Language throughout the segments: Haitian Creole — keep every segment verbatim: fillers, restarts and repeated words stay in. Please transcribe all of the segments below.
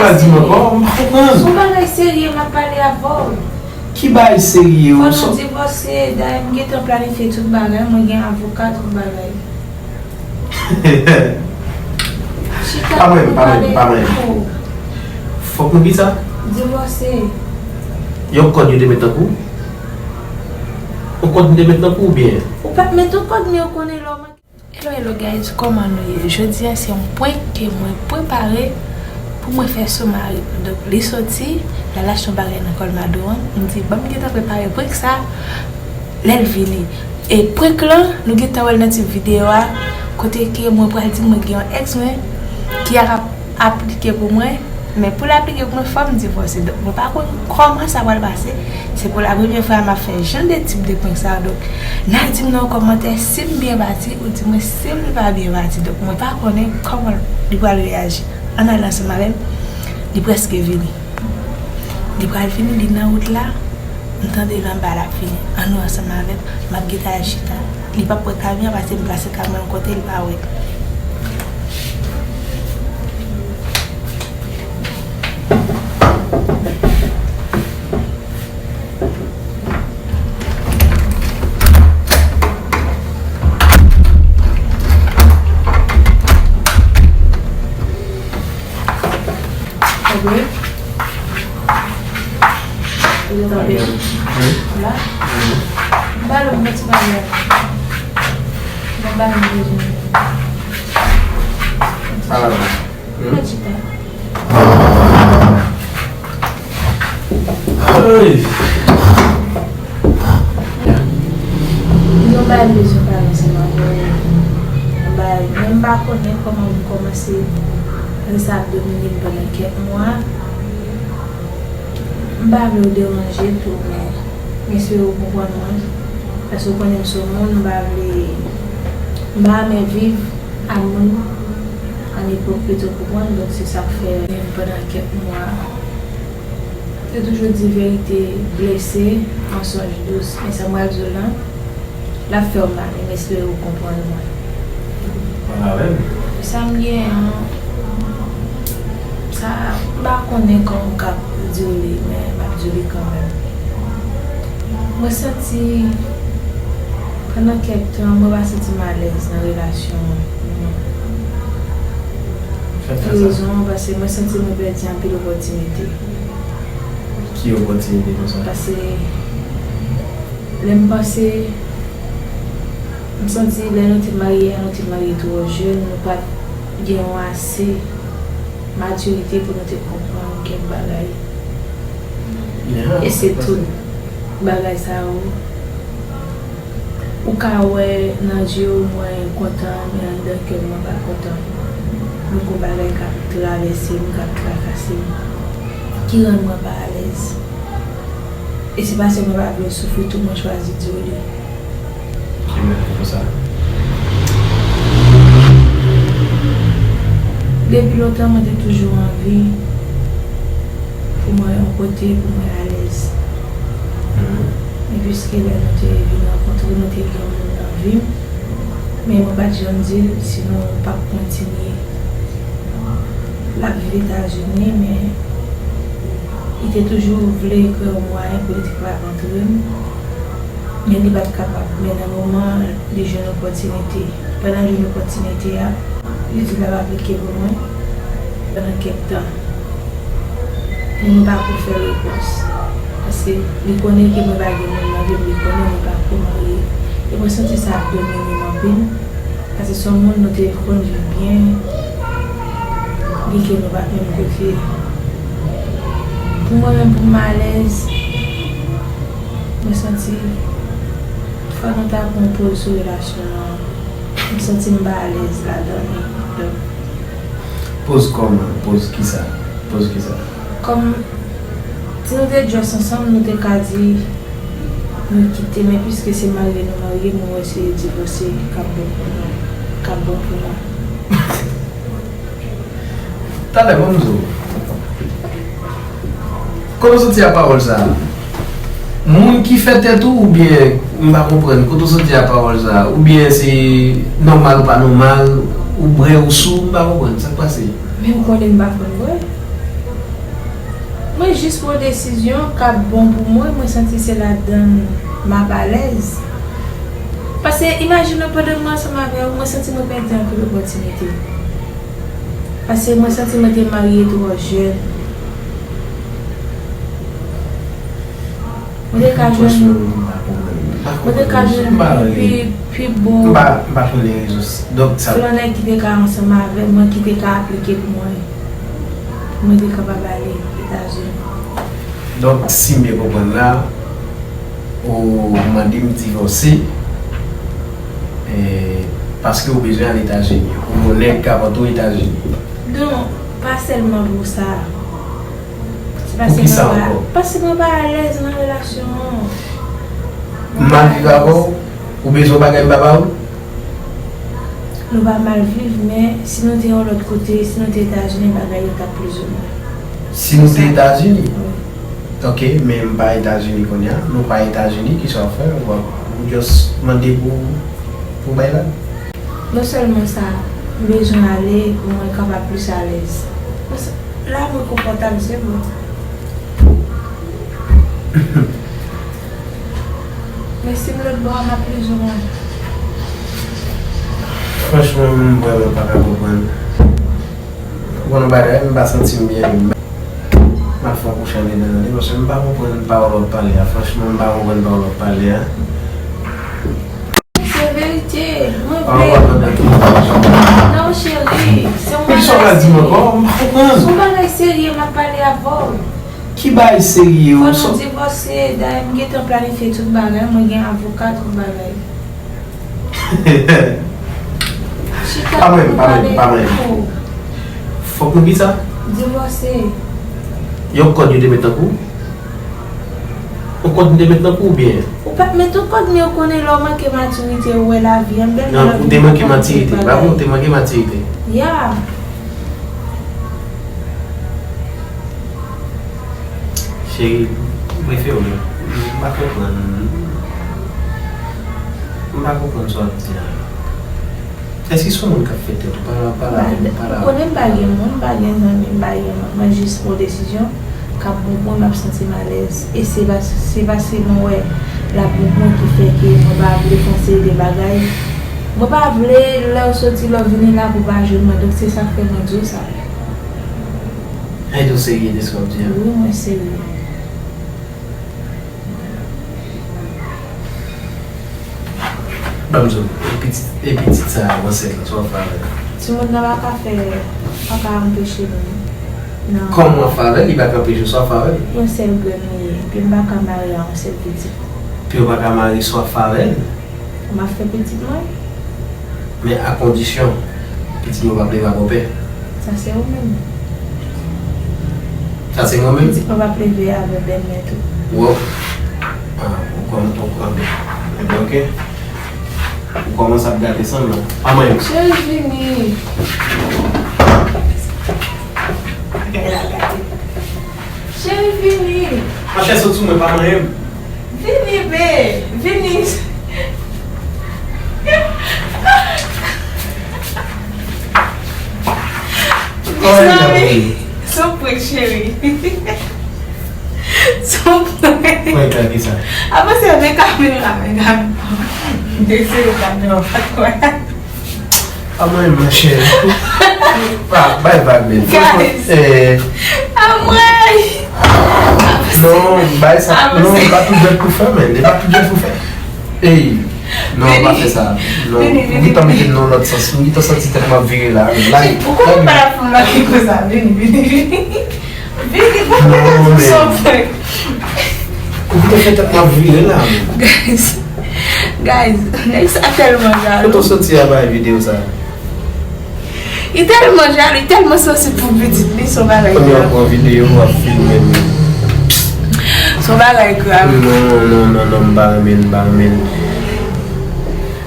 Pa di m ankò, m pa konprann. Se yon bagay serye m ap pale avè w. Ki bagay serye? Fò nou divòse, dayè m gentan planifye tout bagay, mwen gen avoka, tout bagay. Chita, pa mwen, pa mwen, pa mwen. Fòk nou ki sa? Divòse. Yon kòd yo te met nan kou? Yon kòd nou te met nan kou oubyen? Ou pa t met yon kòd, men ou konnen lè w manke. Hello, hello guys, kòman nou ye? Jodi a se yon prank ke mwen prepare pou mwen fè sou mari m. Donk, li soti, l al achte yon bagay nan Colmado an. M di, ban m gentan prepare prank sa, lè l vini. E prank lan, nou gentan wè l nan tit videyo a, kote ke mwen pral di mwen gen yon ex mwen ki ap aplike pou mwen, men pou l aplike pou mwen, fò m divòse. Donk, mwen pa konn kòman sa pral pase. Se pou la premyè fwa m ap fè jan de tip de prank sa. Donk, n a di m nan yon kòmantè si m byen pati, ou di mwen si m pa byen pati. Donk, mwen pa konnen kòman li pral reyaji. Ann al ansanm avè m. Li prèske vini. Li pral vini, li nan wout la. M tande l anba l ap vini. Ann nou ansanm avè m. M ap gentan al chita. Li p ap wè kamera paske m plase kamera yon kote, li pa wè. Ou gentan pè? Wi. La? Wi. M ba nou yon ti bagay. Mwen ba nou bezwen. Ala la. Mwen chita. Ay. Yon bagay m bezwen pale ansanm avè w. Yon bagay, men m pa konnen kòman pou m kòmanse. Lè sa ap domine m pandan kèk mwa. M pa vle w deranje tou, men m espere w konprann mwen. Paske w konnen m se yon moun, m pa vle, m pa renmen viv ak moun an ipokrit, ou konprann, donk se sa k fè menm pandan kèk mwa. Yo toujou di verite blese, mansonj dous, men sa m pral di w lan, l ap fè w mal, e m espere w konprann mwen. Konn avè m. Sa m gen an, sa, m pa konnen kòman m ka di w li, men m ap di w li kanmenm. Mwen santi, pandan kèk tan, mwen pa santi m alèz nan relasyon nou. Ki rezon? Paske mwen santi mwen pèdi anpil opòtinite. Ki opòtinite konsa? Paske lè m panse, m santi lè nou te marye a, nou te marye twò jèn, nou pa t gen yon ase matirite pou nou te konprann kèk bagay. E se tout bagay sa yo. Ou ka wè nan je w mwen kontan, men anndan kè m mwen pa kontan. M gon bagay k ap travèse m, k ap trakase m, ki rann mwen pa alèz. E se paske mwen pa vle w soufri tou mwen chwazi di w li. Ki mwen konsa? Depi lontan mwen te toujou anvi pou mwen yon kote pou mwen alèz. Men piske lè nou te vin rankontre, nou te gen yon moun nan vi m, men mwen pa t janm di l si nou p ap kontinye. L ap viv Etazini, men li te toujou vle kreye yon mwayen pou li te kapab antre m, men li pa t kapab. Men nan moman an, li jwenn opòtinite. Pandan l jwenn opòtinite a, li di l ap aplike pou mwen pandan kèk tan. Men m pa ko fè repons. Paske li konnen ke mwen pa gen moun nan vi m, li konnen mwen pa ko marye. E mwen santi sa ap domine m anpil. Paske se yon moun nou te konn viv byen, byenke nou pa t menm kote. Pou mwen menm, pou m alèz, mwen santi fò nou ta pran poz sou relasyon an. M santi m pa alèz ladan li. Donk, poz kòman? Poz kisa? Poz kisa? Kòm si nou te just ansanm, nou te ka di nou kite, men piske se marye nou marye, mwen wè se divòse k ap bon pou nou, k ap bon pou nou. Talè, ban m di w. Kote w soti a pawòl sa a? Moun ki fè tèt ou, oubyen m pa konprann? Kote w soti a pawòl sa a? Oubyen se nòmal ou pa nòmal, ou bwè ou sou, m pa konprann sa k pase. Men ou konnen m pa konn bwè. Mwen jis pran desizyon k ap bon pou mwen, mwen santi se ladan m m ap alèz. Paske imajine w pandan mwen ansanm avè w, mwen santi mwen pèdi anpil opòtinite. Paske mwen santi mwen te marye twò jèn. Mwen te ka jwenn, mwen te ka jwenn pi, pi bon. M pa, m pa konnen rezon. Donk, sa se yon nèg ki te ka ansanm avè mwen, ki te ka aplike pou mwen. Mwen te kapab ale Etazini. Donk, si m byen konprann la, ou mande m divòse, eh, paske ou bezwen al Etazini. Ou gon nèg k ap vann ou Etazini. Non, pa sèlman pou sa. Se paske mwen pa, paske mwen pa alèz nan relasyon an. M mal viv avè w, ou bezwen yon bagay m pa ba ou? Nou pa mal viv, men si nou te yon lòt kote, si nou te Etazini, bagay yo t ap plizoumwen. Si nou te Etazini? Wi. Ok, men m pa Etazini kounye a. Nou pa Etazini, kisa w ap fè? Ou ap, ou just mande pou, pou bay la? Non sèlman sa, m bezwen ale pou mwen kapab plis alèz. Paske la mwen konfòtab, se bon. Men si m lòt bò a, m ap plizoumwen. Franchman, m vrèman pa ka konprann. Ou konn yon bagay, m pa santi m byen menm. M ap fè yon kouche andedan tande, paske m pa konprann pawòl w ap pale a. Franchman, m pa konprann pawòl w ap pale a. Se verite. Mwen vle. Non, cheri, se yon bagay serye. Se yon bagay serye m ap pale avè w. Ki bagay serye ou? Fò nou divòse. Dayè, m gentan planifye tout bagay. Mwen gen avoka, tout bagay. Chita, pa mwen, pa mwen, pa mwen. Fòk nou ki sa? Divòse. Yon kòd yo te met nan kou? Yon kòd nou te met nan kou oubyen? Ou pa t met yon kòd, men ou konnen lè w manke matirite, ou wè lavi an bèl. Non, ou te manke matirite. Pa vre, ou te manke matirite. Ya. Cheri, m prefere w. M pa konprann. M pa konprann sa w ap di a. Èske se yon moun k ap fè tèt ou? Pale, pale avè m, pale avè m. Ou konnen m pa gen moun, m pa gen zanmi, m pa gen moun. Mwen jis pran desizyon k ap bon pou mwen, m ap santi m alèz. E se pa, se paske mwen wè l ap bon pou mwen ki fè ke mwen pa vle fè yon seri de bagay. Mwen pa vle lè w soti, lè w vini la pou w pa jwenn mwen. Donk se sa k fè mwen di w sa. Ay, ou serye de sa w ap di a? Wi, mwen serye. Ban m di w, e pitit, e pitit sa a, ansent lan, sa w ap fè avè l? Timoun nan pa ka fè, pa ka anpeche nou. Non. Kòman w ap fè avè l, li pa ka anpeche w, sa w ap fè avè l? Yon sèl grenn li ye, epi m pa ka mare a yon sèl pitit. Epi w pa ka mare, sa w ap fè avè l? M ap fè pitit mwen. Men a kondisyon, pitit mwen p ap leve ak bòpè. Sa se ou menm. Sa se mwen menm? Pitit mwen p ap leve avè bèlmè tou. Wow. Ah, ou kòm, ou kòm. Ebyen, ok. Ou kòmanse ap gate san m la. Pa manyen m. Cheri, vini. Bagay la gate. Cheri, vini. Machè, sot sou mwen, pa manyen m. Vini, be. Vini. Mezanmi, se yon prank, cheri. Se yon prank. Prank la ki sa? Avanse avèk kamera, men kamera. M te eseye gade w pa t wè. A mwen, monchè. Pa bay vag, men. Guys. Franchman, eh. A mwen. Non, bay sa. Non, e pa tout jwèt pou fè, men. E pa tout jwèt pou fè. Ey. Non, pa fè sa. Non. Vini, vini, vini. M gentan mete m nan yon lòt sans. M gentan santi tèt mwen ap vire la. Like, ou konnen m pa t ap fè yon bagay konsa. Vini, vini, vini. Vini, bon, non, men. Ou gentan fè tèt mwen ap vire la, men. Guys. Guys, nèg sa tèlman jalou. Kote w soti a bay videyo sa? Li tèlman jalou, li tèlman sansib pou pitit li, se yon bagay grav. Kounye a w pran videyo, w ap filme m. Se yon bagay grav. Non, non, non, non, m pa renmen l, m pa renmen l.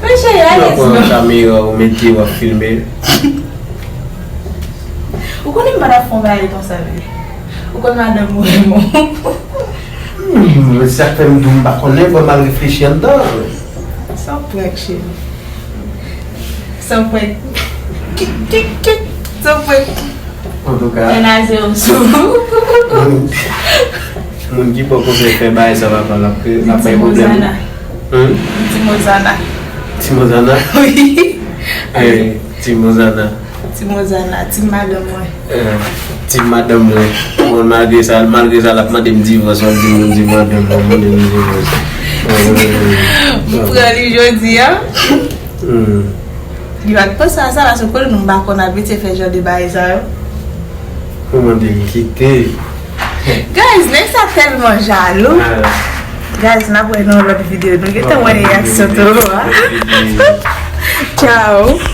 Men cheri, alèz non. Kounye a w pran kamera, w mete, w ap filme. Ou konnen m pa t ap fè yon bagay konsa vre. Ou konn madanm ou renmen w. Hmm, men sa k fè m di w m pa konnen, fò m al reflechi anndan. San prank, cheri. San prank. Kik, kik, kik. San prank. Antouka, Menaze w sou. Moun, moun ki poko fè fè bagay sa papa l ap kre- ap bay pwoblèm. Timozana. Hmm? Timozana. Timozana? Wi. Eh, Timozana. Timozana. Tim madanm mwen. Eh, Tim madanm mwen. Bon, malgre sa, malgre sa, l ap mande m divòs, w ap di m di madanm mwen, mande m divòs. M pran li jodi a. Hmm. Li pa t panse a sa, paske konnen nou m pa konn abitye fè jan de bagay sa yo. Ou mande m kite. Guys, nèg sa tèlman jalou. Ah. Guys, n ap wè nan lòt videyo. Nou gentan wè reyaksyon tou a. Ciao.